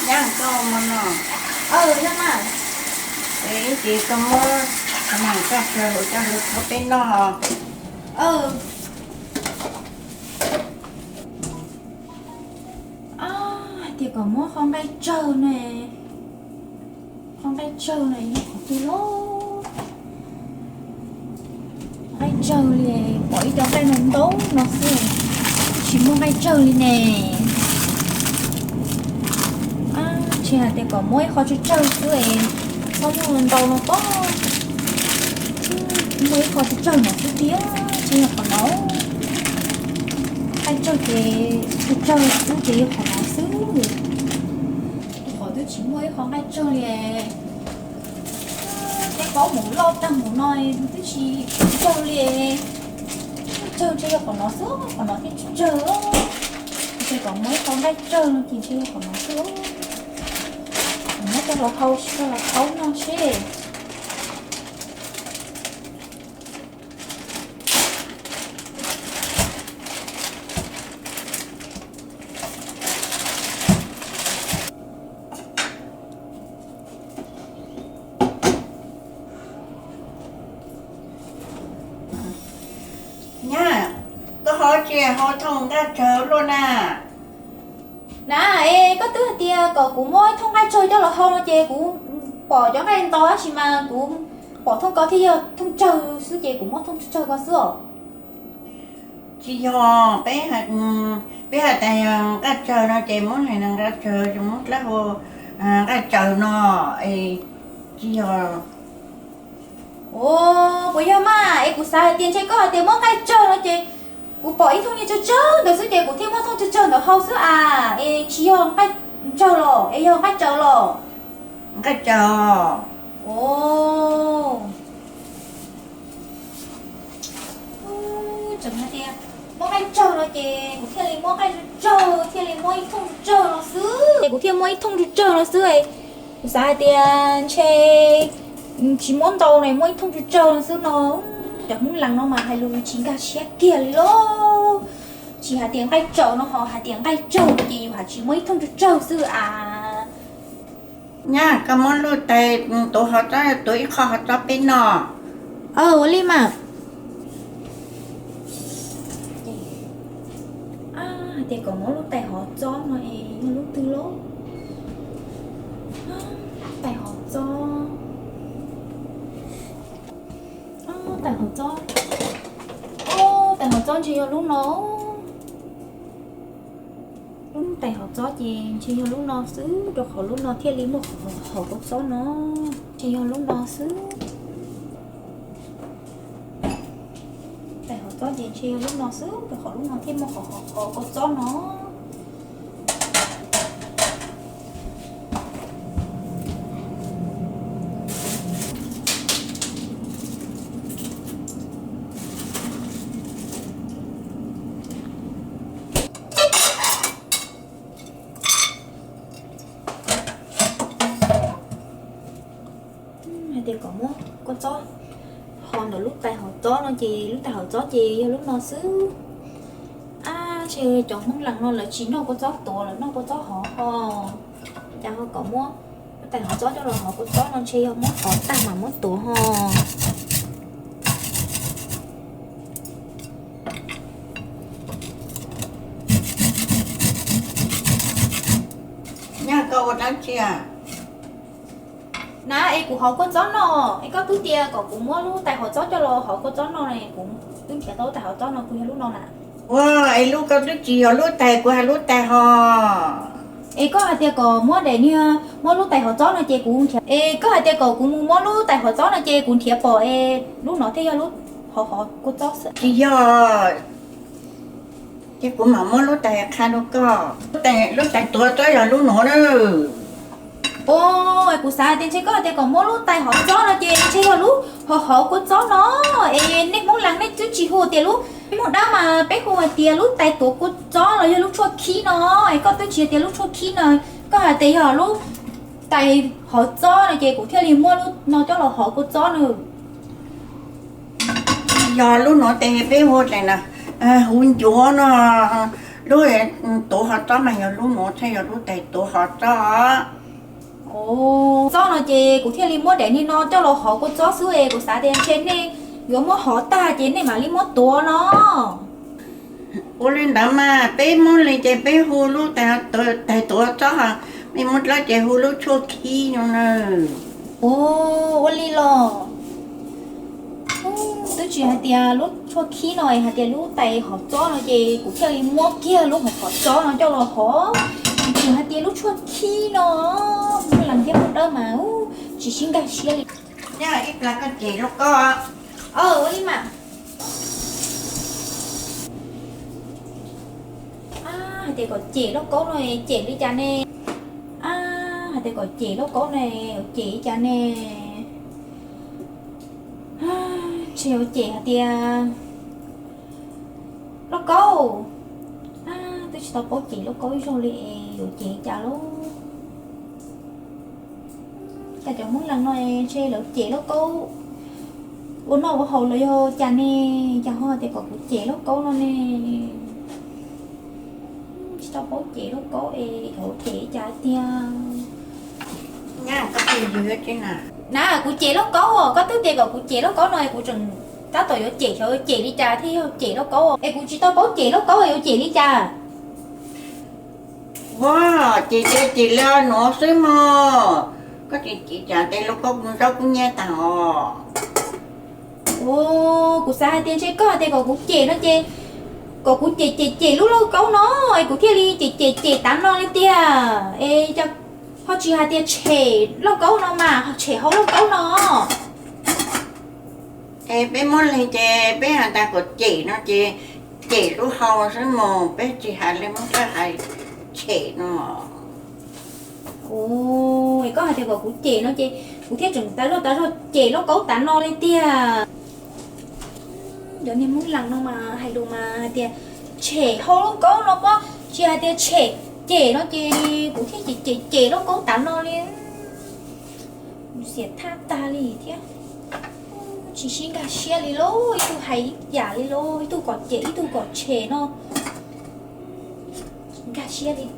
Nyab, koj mus no. Yog mas. Es ib pliag koj muab qhov no kaj tsawg coj los thauj peb noj. Hais tias kom muab qho nqaij tsawg ne, qho nqaij tsawg no yog qhov twg los? Nqaij tsawg li, pom ib co nqaij no ntau no xwb, tsis muaj nqaij tsawg li ne. Tsis hais tias kom muab ib qho tsawg tsawg xwb es txhob muab ntau no pob. Muaj ib qho tsawg tsawg no xwb tiag, tsis yog qhov no. Nqaij tsawg ces tsawg tsawg xwb ces yog qhov no xwb. Qhov twb tsis muaj ib qho nqaij tsawg li. Tej pob mus loj tag mus no twb tsis tsawg li. Tsawg ntshe yog qhov no xwb, qhov no thiaj tsawg. Ntshe kom muab ib qho nqaij tsawg no ces ntshe yog qhov no xwb. Muab coj los hau, coj los hau no seb. Nyab, koj ho tsis hau thooj nqaij tsawg luaj na? Na, es koj twb hais tias kom kuv muab thooj nqaij tsawg coj los hau no ces kuv pom cov nqaij ntau tab sis mas kuv pom thooj ko thiaj yog thooj tsawg xwb ces kuv muab thooj tsawg ko xwb os. Tsis yog, peb, peb hais tias nqaij tsawg no ces muab hais nqaij tsawg, muab dlaab hu nqaij tsawg no, es tsis yog. Puas yog mas? Es kuv xav hais tias ntshe koj hais tias muab nqaij tsawg no ces kuv pom ib thooj niag tsawg tsawg ntawd xwb ces kuv thiaj muab thooj tsawg tsawg ntawd hau xwb as. Es tsis yog nqaij tsawg los es yog nqaij tsawv los? Nqaij tsawv. Tseem hais tias muab nqaij tsawg no ces kuv thiaj li muab nqaij tsawg tsawg, thiaj li muab ib thooj tsawg tsawg no xwb. Ces kuv thiaj muab ib thooj tsawg tsawg no xwb. Kuv xav hais tias ntshe tsis muab ntau no, muab ib thooj tsawg tsawg no xwb no. Cov Hmoob Lees no mas hais lus tsis nkag siab kiag li lauj. Tsis hais tias nqaij tsawv no ho hais tias nqaij tsawg ces yus hais tsis muab ib thooj tsawg tsawg xwb as. Nyab, koj muab lub tais tuav hov txob, tuav ib qho hov txob peb noj. Ua li mas. Hais tias kom muab lub tais hov txob no es yog lub twg lauj? Tais hov txob. Tais hov txob. Tais hov txob ntshe yog lub no. Lub tais hov txob ces ntshe yog lub no xwb, rau qhov lub no thiaj li muaj qhov kua txob no. Ntshe yog lub no xwb. Tais hov txob ces ntshe yog lub no xwb, rau qhov lub no thiaj muaj qhov kua txob no. Hais tias kom muab kua txob ho ntawm lub tais hov txob no ces lub tais hov txob ces yog lub no xwb. Ab, ntshe cov Hmoob Lees no lawv tsis noj kua txob tuav, lawv noj kua txob hov ho. Cas ho kom muab lub tais hov txob coj los hov kua txob no, ntshe yog muab hov tag mam muab tuav ho. Nyab, koj ua dab tsi? Na, es kuv hov kua txob no, es koj twb tias kom kuv muab lub tais hov txob coj los hov kua txob no, kuv twb nrhiav tau lub tais hov txob no, kuv yog lub no na. Ua, es lub koj twb tsis yog lub tais, kuv hais lub tais hov. Es koj hais tias kom muab daim niag, muab lub tais hov txob no ces kuv nrhiav, es koj hais tias kom kuv mus muab lub tais hov txob no ces kuv nrhiav pom es lub no thiaj yog lub hov hov kua txob xwb. Tsis yog, ces kuv mam muab lub tais qha rau koj. Lub tais tuav txob yog lub no na. Os, kuv xav tias ntshe koj hais tias kom muab lub tais hov txob no ces ntshe yog lub hov hov kua txob no. Es nej Hmoob Lees nej twb tsis hu tias lub, nej Hmoob Dawb mas peb hu hais tias lub tais tuav kua txob los yog lub tshuaj khib no. Es koj twb tsis hais tias lub tshuaj khib no, koj hais tias yog lub tais hov txob no ces kuv thiaj li muab lub no coj los hov kua txob na. Yog lub no ces peb hu tias huv ncuav no, Lub tuav hov txob mas yog lub nuav thiaj yog lub tais tuav hov txob. Txob no ces kuv thiaj li muab daim niag no coj los hov kua txob xwb es kuv xav tias ntshe nej yuav muab hov tag ces nej mam li muab tuav no. Ua li ntawd mas peb Moob Leeg ces peb hu lub tais tuav txob, mej Moob Dlawb ces hu lub tshuaj khib no na. Ua li los, twb tsis hais tias lub tshuaj khib no es hais tias lub tais hov txob no ces kuv thiaj li muab kiag lub hov txob no coj los hov. Tsis hais tias lub tshuaj khib no, Moob Leeg thiab Moob Dlawb mas tsis sib nkag siab li. Ib plag koj cem lauj kaub. Ua li mas. Hais tias kom cem lauj kaub no cem li cas ne? Hais tias kom cem lauj kaub no, cem li cas ne? Tsis yuav cem hais tias, lauj kaub, twb tsis tau paub cem lauj kaub ib zaug li, yuav cem li cas lauj? Cas cov Hmoob Leeg no ntshe lawv cem lauj kaub ua noj ua haus los yog cas ne? Cas ho tias kom kuv cem lauj kaub no ne? Tsis tau paub cem lauj kaub es yuav cem li cas tiag. Na, kuv cem lauj kaub, koj twb tias kom kuv cem lauj kaub no es kuv tseem tab tom yuav cem, xyov cem li cas thiaj yog cem lauj kaub es kuv tsis tau paub cem lauj kaub yuav cem li cas. Ua, cem ces cem li nuav xwb mog. Koj tseem cem cas tes lauj kaub kuv zaub kub nyab tag os. Kuv xav hais tias ntshe koj hais tias kom kuv cem no ces kom kuv cem cem cem lub lauj kaub no es kuv thiaj li cem cem cem tav no li tiag es ho tsis hais tias tshem lauj kaub no mas tshem hau lauj kaub no. Es peb Moob Leeg ces peb has tas kom cem no ces cem lub hau xwb mog, peb tsis hais li Moob Dlawb hais tshem no. Koj hais tias kom kuv cem no ces kuv thiaj tseem tas zog tas zog cem lauj kaub tav no li tiag. Cov niag Hmoob Leeg no mas hais lus mas hais tias tshem hau lauj kaub no pob, tsis hais tias tshem cem no ces kuv thiaj cem cem cem lauj kaub tav no li. Xiam thaj tag li thiab. Tsis sib nkag siab li lauj, ib tug hais ib yam li lauj, ib tug kom cem ib tug kom tshem no. Nkag siab li.